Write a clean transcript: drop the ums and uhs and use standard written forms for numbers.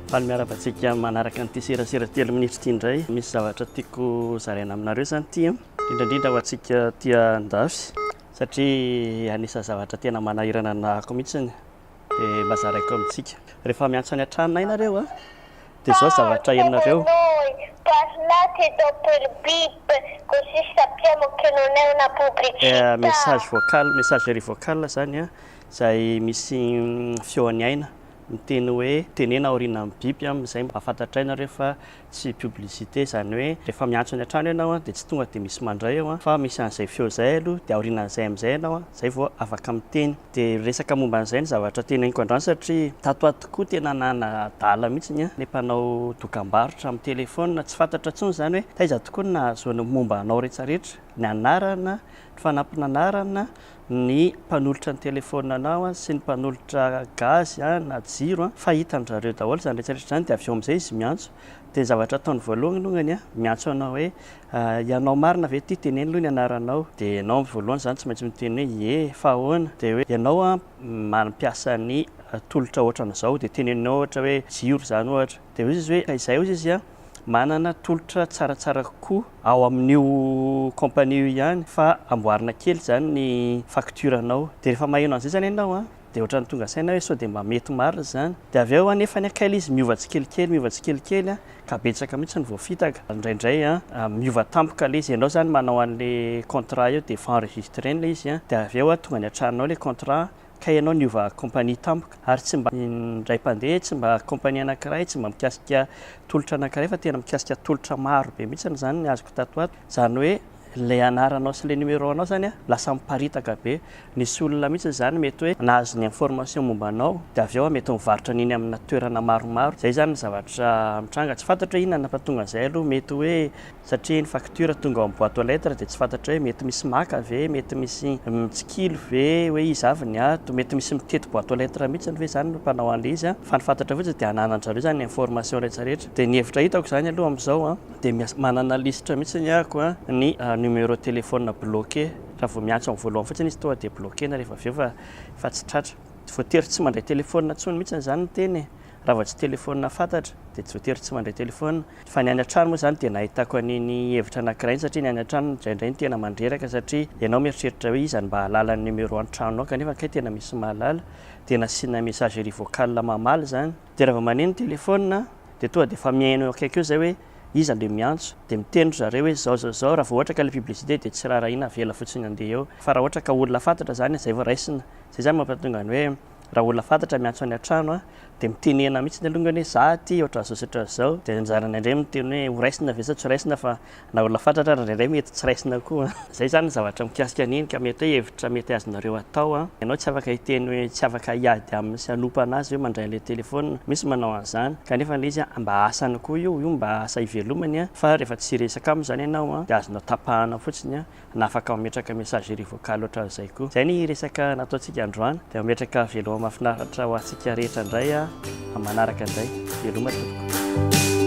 Faly miarahaba antsika manaraka an'ity serasera telo minitra ity indray. Misy zavatra tiako zaraina aminareo izany ity, indrindra indrindra ho antsika aty an-dafy satria anisan'ny zavatra tena manahirana anahako mihitsy dia mba zaraiko amintsika. Rehefa miantso any an-tranonay nareo dia izao zavatra henonareo. Message vocal, messagerie vocale izany izay misy feon'ny aina miteny hoe tenena aorianan'ny bipy amin'izay mba fantatray nareo fa tsy publicité, izany hoe rehefa miantso any an-trano ianao dia tsy tonga dia misy mandray eo fa misy an'izay feo izay aloha dia aorianan'izay amin'izay ianao izay vao afaka miteny. Dia resaka momba an'izay ny zavatra teneniko androany satria tato ho ato tokoa tena nanadala mihitsy ny mpanao dokambarotra amin'ny telephone, tsy fantatra intsony izany hoe taiza tokoa no nahazoany momba anao rehetrarehetra, ny anarana, ny fanampin'anarana, ny mpanolotra ny telephone anao sy ny mpanolotra gaz na jiro fa hitan-dry zareo daholo izany rehetra rehetra izany dia avy eo amin'izay izy miantso dia ny zavatra ataony voalohany alongany miantso anao hoe ianao marina ve ity teneno aloha ny anaranao dia ianao voalohany izany tsy maintsy miteny hoe ie fa ahoana dia hoe ianao mampiasa ny tolotra ohatran'izao dia teneninao ohatra hoe jiro izany ohatra dia hoy izy hoe izay hoy izy manana tolotra tsaratsara kokoa ao amin'io compagnie io ihany fa amboarina kely izany ny facture anao. Dia rehefa maheno an'izay izany ianao an, dia ohatran'ny tonga saina hoe sao dia mba mety marina izany. Dia avy eo anefa anie kay ilay izy miova tsikelikely, miova tsikelikely an, ka betsaka mihitsy ny voafitaka. Indraindray an, miova tampoka ilay izy. Ianao izany manao an'ilay contrat io dia efa enregistrena ilay izy an, dia avy eo an, tonga any an-tranonao ilay contrat, Kay ianao niova compagnie tampoka ary tsy mba indray mpandeha, tsy mba compagnie anankiray, tsy mba mikasika tolotra anankiray fa tena mikasika tolotra maro be mihitsy izany ny azoko tato ho ato. Izany hoe ilay anaranao sy ilay numéro anao izany lasa miparitaka be. Nisy olona mihitsy izany mety hoe nahazo ny information momba anao dia avy eo mety mivarotra an'iny amina toerana maromaro. Izay izany ny zavatra mitranga. Tsy fantatro hoe inona no nampatonga an'izay aloha, mety hoe Satria ny facture tonga ao amin'ny boite aux lettres dia tsy fantatra hoe mety misy maka ve, mety misy mitsikilo ve hoe iza avy ny ato, mety misy mitety boite aux lettres mihitsy ve izany ny mpanao an'ilay izy an, fa ny fantatra fotsiny dia ananan-dry zareo izany ny information rehetra rehetra. Dia ny hevitra hitako izany aloha amin'izao an, dia manana lisitra mihitsy ny ahako an, ny numéro téléphone bloqué, raha vao miantso amin'ny voalohany fotsiny izy tonga dia bloquer-na rehefa avy eo fa fa tsy tratra. Tsy voatery tsy mandray téléphone intsony mihitsy izany ny tena e, raha vao tsy téléphone fantatra dia tsy voatery tsy mandray téléphone. Fa ny any an-trano moa izany dia nahitako an'iny hevitra anankiray iny satria ny any an-trano indraindray no tena mandreraka satria ianao mieritreritra hoe iza no mba hahalala ny numéro an-tranonao kanefa kay tena misy mahalala dia nasiana messagerie vocale mamaly izany dia raha vao maneno ny téléphone dia tonga dia efa mihaino eo akaiky eo izay hoe iza ilay miantso dia miteny ry zareo hoe izao izao izao raha vao ohatra ka ilay publicité dia tsy raharahiana avela fotsiny handeha eo fa raha ohatra ka olona fantatra izany izay vao raisina izay izany mampatonga ny hoe Raha olona fantatra miantso any an-trano an, dia mitenena mihitsy alongany hoe za aty ohatran'izao sy ohatran'izao, dia anjarany indray miteny hoe ho raisina ve sa tsy ho raisina fa na olona fantatra ary indraindray mety tsy raisina koa an. Izay izany ny zavatra mikasika an'iny ka mety hoe hevitra mety azonareo atao an. Ianao tsy afaka hiteny hoe tsy afaka hiady aminy sy hanopa anazy hoe mandray an'ilay telephone, misy manao an'izany kanefa ilay izy an mba asany koa io, io mba asa ivelomany an, fa rehefa tsy hiresaka aminy izany ianao an dia azonao tapahana fotsiny an. na afaka mametraka messagerie vocale ohatran'izay koa. Izay ny resaka nataontsika androany. Dia mametraka veloma mahafinaritra ho antsika rehetra indray aho amin'ny manaraka indray. Veloma tompoko.